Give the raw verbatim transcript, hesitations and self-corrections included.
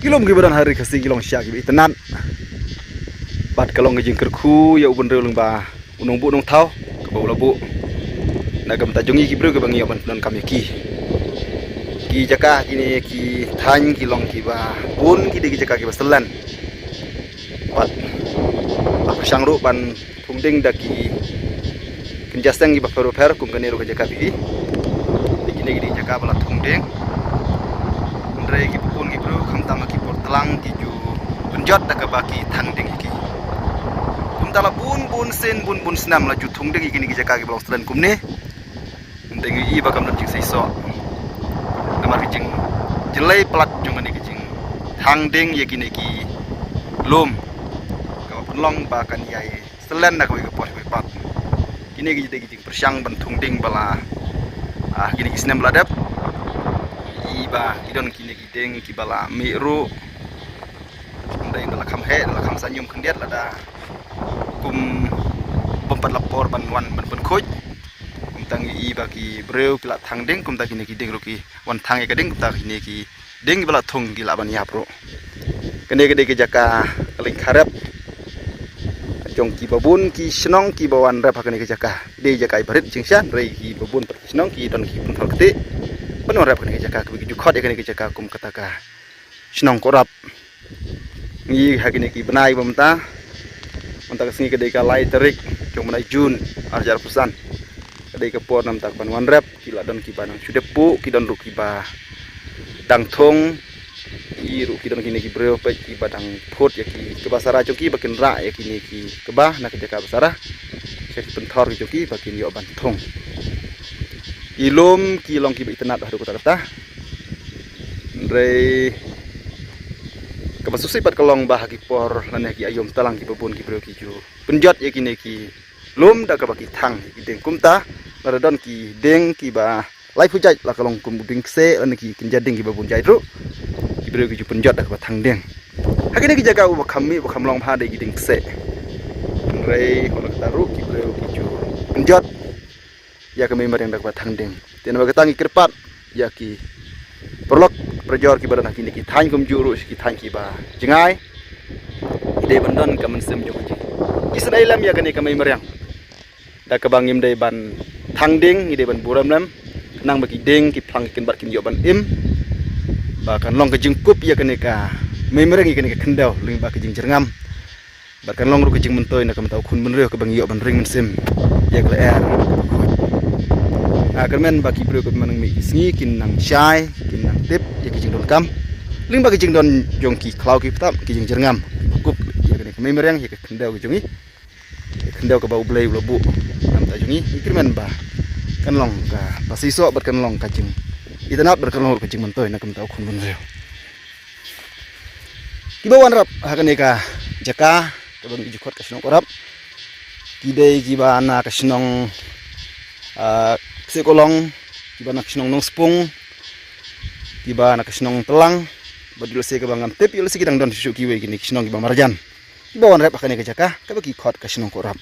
Ki lum kiba don ha Ri Khasi ki long sha kiba itynnad. Bad ka long ka jingkyrkhu ïa u bynriew lyngba u nongbuh nongthaw kaba u la buh na ka bynta jong ngi ki briew kiba ngi ïoh ban pyndonkam ïa ki. Ki jaka kine ki thaiñ ki long kiba bun, ki dei ki jaka kiba slen. Bad la pyrshang ruh ban thung dieng da ki kynja seng kiba pher bapher, kum kane ruh ka jaka phi i. Te kine ki dei jaka ba la thung dieng. Hynrei kiba bun ki briew khamtam ha ki por tlang ki ju pynjot da kaba ki thang dieng ïa ki. Kumta la bun bun sien, bun bun snem la ju thung dieng ïa kine ki jaka kiba long slen kumne. Hynrei ngi i ba kam don jingseisoh namar ka jingjyllei palat jong kane ka jingthang dieng ïa kine ki lum, kaba pynlong ba kan ïai slen da kawei ka por kawei pat. Kine ki dei ki jingpyrshang ban thung dieng ba la, ah, kine ki snem ba la dep. Ngi i ba ki don kine ki dieng kiba la mih ruh. Hynrei da la kham heh, da la kham sa ñium khyndiat lada kum bym pat la por ban wan ban pynkhuid. Kumta ngi i ba ki briew ki la thang dieng, kumta kine ki dieng ruh ki wan thang ïa ka dieng, kumta kine ki dieng kiba la thung ki lah ban ïap ruh. Kane ka dei ka jaka ka lyngkha rep jong kiba bun ki shnong kiba wan rep ha kane ka jaka. Dei jaka iba rit jingshisha, hynrei kiba bun pat ki shnong ki don ki pynthor kti ban wan rep ha kane ka jaka, kaba ki ju khot ïa kane ka jaka kum kata ka shnong Kohrap. Ngi ha kine ki bnai ba mynta, mynta ka sngi ka dei ka lai tarik jong bnai Jun ar hajar arphew san. Ka dei ka por namar ban wan rep, ki la don kiba nang shu dep buh, ki don ruh kiba dang thung. Ngi i ruh ki don kine ki briew peit kiba dang phut ïa ki kba sara jong ki ba kin rah ïa kine ki kba na ka jaka ba sara. Sha ki pynthor ki jong ki ba kin ïoh ban thung. Ki lum ki long kiba itynnad haduh katta katta. Hynrei kaba sngewsih pat ka long ba ha ki por lane ki aïom tlang kiba bun ki briew ki ju pynjot ïa kine ki lum da kaba ki thang ïa ki dieng, kumta lada don ki dieng kiba laiphew jait, la ka long kum u dieng kseh lane ki kynja dieng kiba bun jait ruh, ki briew ki ju pynjot da kaba thang dieng. Ha kine ki jaka uba kham mih uba kham long bha dei ki dieng kseh. Hynrei haba kata ruh ki briew ki ju pynjot ïa ka mei mariang da kaba thang dieng. Te naba kata ngi kyrpad ïa ki paralok parajor kiba don ha kine ki thaiñ kumjuh ruh sha ki thaiñ kiba jngai. Ngi dei ban don ka mynsiem jong ka jingïasnoh lem ïa kane ka mei mariang. Da kaba ngim dei ban thang dieng, ngi dei ban burom lem. Khnang ba ki dieng ki phlang ki kynbat kin ïoh ban im. Ba kan long ka jingkup ïa kane ka mei mariang, ïa kane ka khyndew lyngba ka jingjyrngam. Bad kan long ruh ka jingmyntoi na ka bynta u khun bynriew kaba ngi ïoh ban ring mynsiem ïa ka lyer. Nga kyrmen ba ki briew kiba nang mih ki sngi kin nang shai, kin nang tip ïa ki jingdonkam lyngba ki jingdon jong ki khlaw ki btap, ki jingjyrngam kiba kup ïa kane ka mei mariang, ïa ka khyndew ka jong ngi, ka khyndew kaba U Blei u la buh na ka bynta jong ngi. Ngi kyrmen ba kan long kaba seisoh bad kan long ka jingitynnad bad kan long ruh ka jingmyntoi na ka bynta u khun bynriew. Kiba wan rep ha kane ka jaka kaba ngi ju khot ka shnong Kohrap, ki dei kiba na ka shnong, ah, Kseh Kolong, kiba na ka shnong Nongspung, kiba na ka shnong Tlang. Bad ïoh lehse kaba ngam tip, ïoh lehse ki dang don shuh shuh kiwei kine ki shnong kiba marjan, kiba wan rep ha kane ka jaka kaba ki khot ka shnong Kohrap.